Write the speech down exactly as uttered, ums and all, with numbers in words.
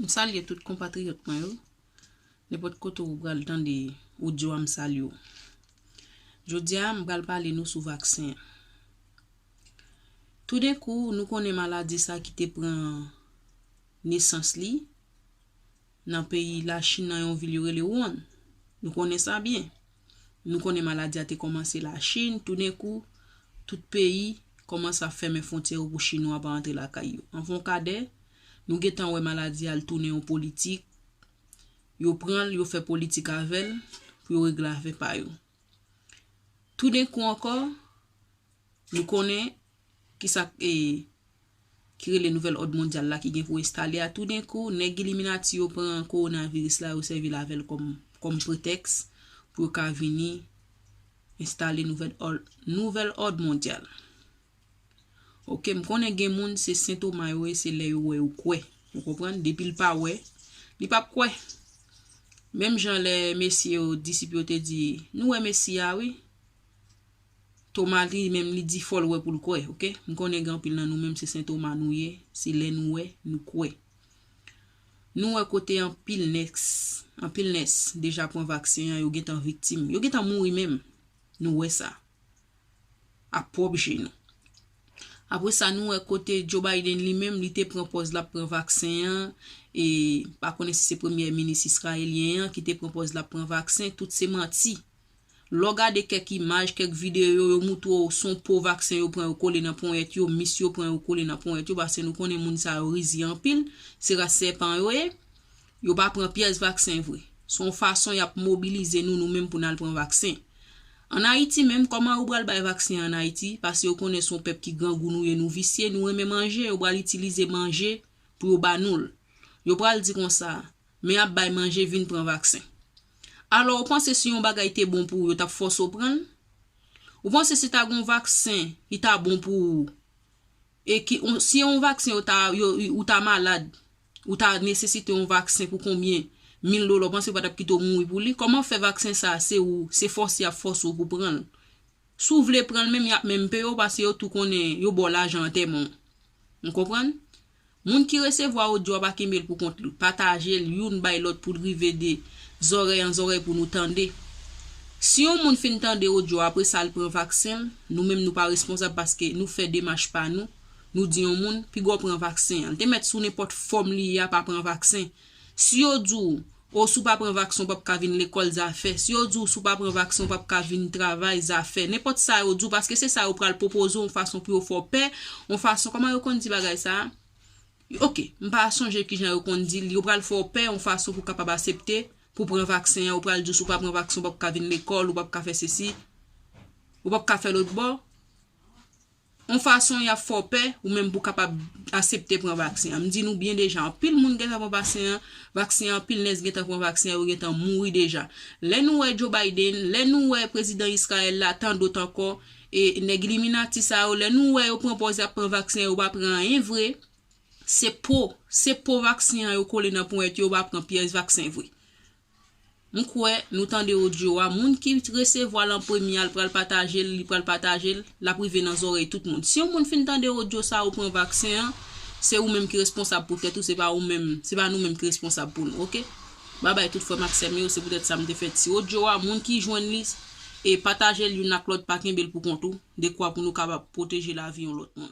M salye tout konpatriyòt mwen yo. Nenpòt kote ou pral tande odyo a, m salye w. Jodi a, m pral pale nou sou vaksen an. Toudenkou, nou konnen maladi sa ki te pran nesans li nan peyi Lachin, nan yon vil yo rele Wuhan. Nou konnen sa byen. Nou konnen maladi a te kòmanse Lachin, toudenkou, tout peyi kòmanse ap fèmen fwontyè yo pou Chinwa pa antre lakay yo. An fon kadè, nou gentan wè maladi a al tounen yon politik. Yo pran l, yo fè politik avè l, pou yo regle afè pa yo. Toudenkou ankò, nou konnen ki sa, e, ki rele nouvèl òd mondyal la ki gen pou enstale a. Toudenkou, nèg Illuminati yo pran kowonaviris la, yo sèvi l avè l kòm, kòm pretèks pou yo ka vini enstale nouvèl òd, nouvèl òd mondyal. Oke, m konnen gen moun, se Sen Toma yo ye, se lè yo wè yo kwè. Ou konprann? Depi l pa wè, li p ap kwè. Menm jan lè mesye yo, disip yo te di, "Nou wè Mesi a, wi." Toma li menm, li di fò l wè pou l kwè, oke? M konnen gen anpil nan nou menm, se Sen Toma nou ye, se lè nou wè, nou kwè. Nou wè kote anpil nès, anpil nès deja pran vaksen an, yo gentan viktim, yo gentan mouri menm. Nou wè sa. Ak pwòp je nou. Apre sa, nou wè kote Joe Biden li menm, li te pran pòz l ap pran vaksen an, e pa konnen si se premye minis izrayelyen an ki te pran pòz l ap pran vaksen, tout se manti. Lè w gade kèk imaj, kèk videyo, yo moutre w se yon po vaksen yo pran yo kole nan ponyèt yo, mis yo pran yo kole nan ponyèt yo, paske nou konnen moun sa yo rizye anpil, se ras sèpan yo ye. Yo pa pran pyès vaksen vre. Se yon fason y ap mobilize nou, nou menm pou n al pran vaksen. Ann Ayiti menm, kòman yo pral bay vaksen an ann Ayiti? Paske yo konnen se yon pèp ki grangou nou ye, nou visye, nou renmen manje, yo pral itilize manje pou yo ba nou l. Yo pral di konsa, "Men y ap bay manje, vin pran vaksen." Alò, ou panse si yon bagay te bon pou ou, yo t ap fòse w pran l? Ou panse si ta gen yon vaksen ki ta bon pou ou, e ki, on, si yon vaksen yo ta, yo, ou ta malad, ou ta nesesite yon vaksen pou konbyen mil dola, ou panse yo pa t ap kite w mouri pou li? Kòman fè vaksen sa, se ou, se fòse y ap fòse w pou pran l? Si w vle pran l menm, y ap menm peye w, paske yo tou konnen, yo ba w lajan antèman w. Ou konprann? Moun ki resevwa odyo a pa kenbe l pou kont li. Pataje l youn bay lòt pou l rive de zòrèy an zòrèy pou nou tande. Si yon moun fin tande odyo a, apre sa l pran vaksen l, nou menm nou pa responsab paske nou fè demach pa nou. Nou di yon moun, "Piga w pran vaksen an." Li te mèt sou nenpòt fòm li ye a, pa pran vaksen. Si yo di w, "O, si w pa pran vaksen, w p ap ka vin lekòl, zafè." Si yo di w, "Si w pa pran vaksen, w p ap ka vin travay, zafè." Nenpòt sa yo di w, paske se sa yo pral pwopoze w, yon fason pou yo fè w pè, yon fason, kòman yo konn di bagay sa a? Oke, m pa sonje kijan yo konn di l, yo pral fè w pè, yon fason pou w kapab asepte, pou w pran vaksen an, yo pral di w, "Si w pa pran vaksen, w p ap ka vin lekòl, ou p ap ka fè sesi, ou p ap ka fè lòtbò." Yon fason y ap fè w pè, ou menm pou w kapab asepte pran vaksen an. M di nou byen deja, anpil moun gentan pran vaksen an, vaksen an, anpil nès gentan pran vaksen an, yo gentan mouri deja. Lè nou wè Joe Biden, lè nou wè prezidan Izrayèl la, tan dòt ankò, e nèg Illuminati sa yo, lè nou wè yo pran pòz y ap pran vaksen an, yo pa pran anyen vre, se po, se po vaksen an yo kole nan ponyèt yo, yo pa pran pyès vaksen vre. M kwè nou tande odyo a. Moun ki resevwa l an premye a, l pral pataje l, li pral pataje l, l ap rive nan zòrèy tout moun. Si yon moun fin tande odyo sa, ou pran vaksen an, se ou menm ki responsab pou tèt ou, se pa ou menm, se pa nou menm ki responsab pou nou, oke? Babay tout frè m ak sè m yo, se poutèt sa m te fè ti odyo a. Moun ki jwenn li, e pataje l youn ak lòt, pa kenbe l pou kont ou, dekwa pou nou kapab pwoteje lavi yon lòt moun.